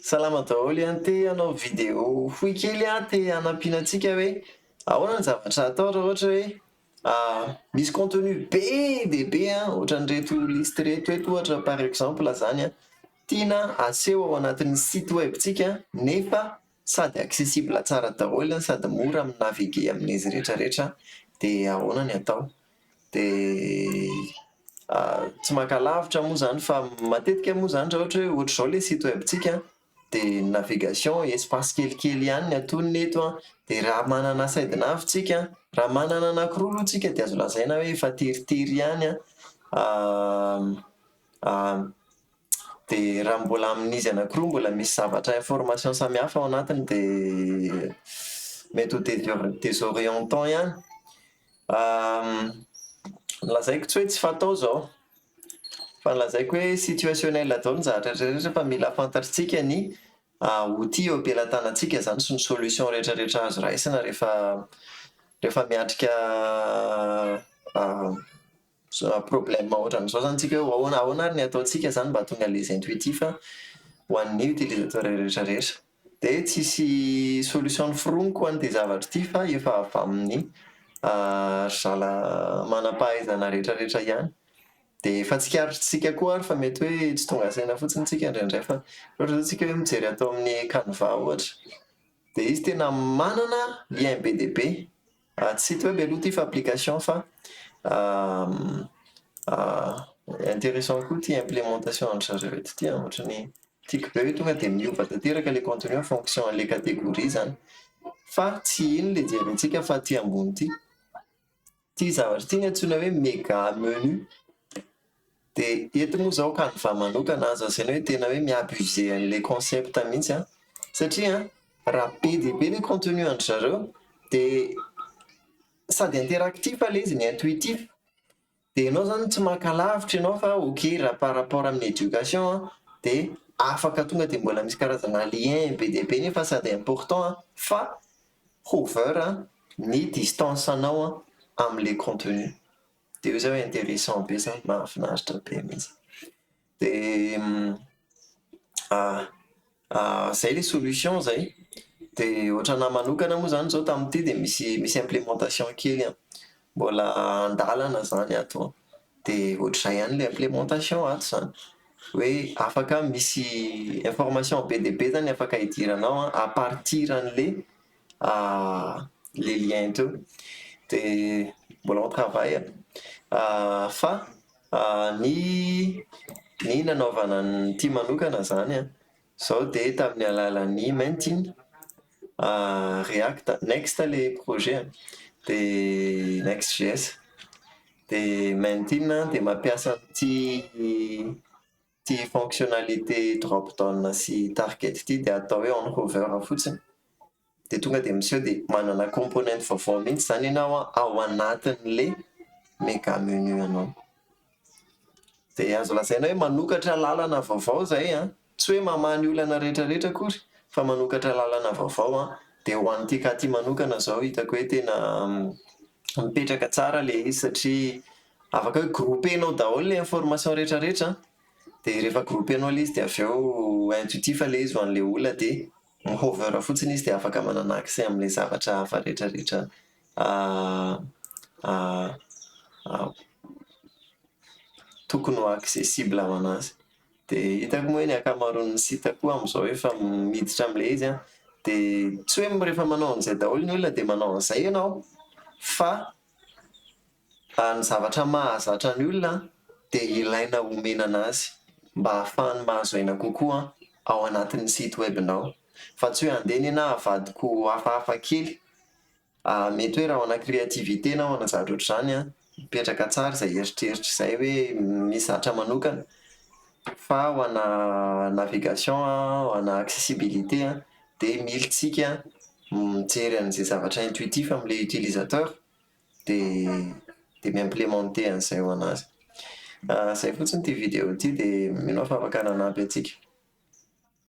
Salama daholo an, te hanao vidéo fohy kely aho te hanampiana antsika hoe ahoana ny zavatra atao raha ohatra hoe misy contenu be dia be an, ohatran'ireto liste ireto eto ohatra par exemple zany an, tiana aseho ao anatin'ny site web tsika nefa sady accessible tsara daholo an, sady mora mi-naviguer amin'izy rehetra rehetra dia ahoana ny atao? Dia tsy maka lavitra moa izany fa matetika moa izany raha ohatra hoe ohatr'izao ilay site web-ntsika dia ny navigation espace kelikely ihany ny antonony eto an, dia raha manana side nav tsika, raha manana anankiroa aloha tsika dia azo lazaina hoe efa teritery ihany an, dia raha mbola amin'izy anankiroa mbola misy zavatra information samihafa ao anatiny dia mety ho désorientant ihany. Ny lazaiko tsy hoe tsy fatao izao, fa ny lazaiko hoe situationnel daholo ny zavatra rehetra rehetra fa mila fantatritsika ny outil eo am-pelatanantsika izany sy ny solution rehetra rehetra azo raisina rehefa rehefa miatrika problème ohatran'izao izany tsika hoe ahoana ahoana ary ny ataontsika izany mba hahatonga an'ilay izy intuitif ho an'ny utilisateur rehetra rehetra. Dia tsisy solution noforoniko ho an'ity zavatra ity fa efa avy amin'ny ry zala manam-pahaizana rehetra rehetra ihany. Dia efa tsikaritritsika koa ary fa mety hoe tsy tonga saina fotsiny tsika indraindray fa ohatra izao tsika hoe mijery ato amin'ny Canva ohatra dia izy tena manana lien be dia be. Tsy site web aloha ity fa application fa intéressant koa ity implémentation an-dry zareo eto ity an, ohatran'ny tiako be hoe tonga dia miova tanteraka ilay contenu en fonction an'ilay catégorie izany. Fa tsy iny ilay jerentsika fa aty ambony ity. Ity zavatra ity no antsoina hoe méga menu. Dia eto moa izao Canva manokana azo lazaina hoe tena hoe mi-abuser an'ilay concept mihitsy an, satria raha be dia be ilay contenu an-dry zareo dia sady interactif ilay izy no intuitif, dia ianao izany tsy maka lavitra ianao fa ok raha par rapport amin'ny éducation an, dia afaka tonga dia mbola misy karazana lien be dia be nefa sady important fa hover ny distance anao amin'ilay contenu. Dia io zao intéressant be zany, mahafinaritra be mihitsy. Dia zay ilay solution zay. Dia ohatranahy manokana moa zany zao tamin'ity dia misy misy implémentation kely an, mbola an-dalana zany ato an. Dia ohatr'izay ihany ilay implémentation ato zany. Hoe afaka misy information be dia be zany afaka idiranao an à partir an'ilay le lien teo dia mbola en travail fa ny ny nanaovana an'ity manokana izany an, izao dia tamin'ny alalan'ny Maintina React, Next ilay projet an, dia Next JS, dia Maintina dia mampiasa an'ity ity fonctionnalité drop down sy target ity dia atao hoe on hover fotsiny dia tonga dia miseho dia manana component vaovao mihitsy izany ianao ao anatin'ilay mega menu anao. Dia azo lazaina hoe manokatra lalana vaovao izay an, tsy hoe mamaha ny olana rehetra rehetra akory fa manokatra lalana vaovao an, dia ho an'ity cas ity manokana izao hitako hoe tena mipetraka tsara ilay izy satria afaka hoe grouper-nao daholo ilay information rehetra rehetra an, dia rehefa grouper-nao ilay izy dia avy eo intuitif ilay izy ho an'ilay olona dia mi-hover fotsiny izy dia afaka manana accès amin'ilay zavatra hafa rehetra rehetra tokony ho accessible ho an'azy. Dia hitako moa hoe ny ankamaroan'ny site koa amin'izao efa miditra amin'ilay izy an, dia tsy hoe rehefa manao an'izay daholo ny olona dia manao an'izay ianao fa Ny zavatra mahazatra ny olona dia ilaina omena anazy mba hahafahany mahazo aina kokoa ao anatin'ny site web-nao fa tsy hoe andeha ny anah avadiko hafahafa kely, mety hoe raha ho ana créativité na ho ana zavatra ohatr'izany mipetraka tsara izay eritreritra izay hoe misy zavatra manokana fa ho ana navigation, ho ana accessibilité dia mila tsika mijery an'izay zavatra intuitif amin'ilay utilisateur. dia dia mi-implementer an'izay ho an'azy. Izay fotsiny ity vidéo ity dia mino aho fa afaka nanampy antsika.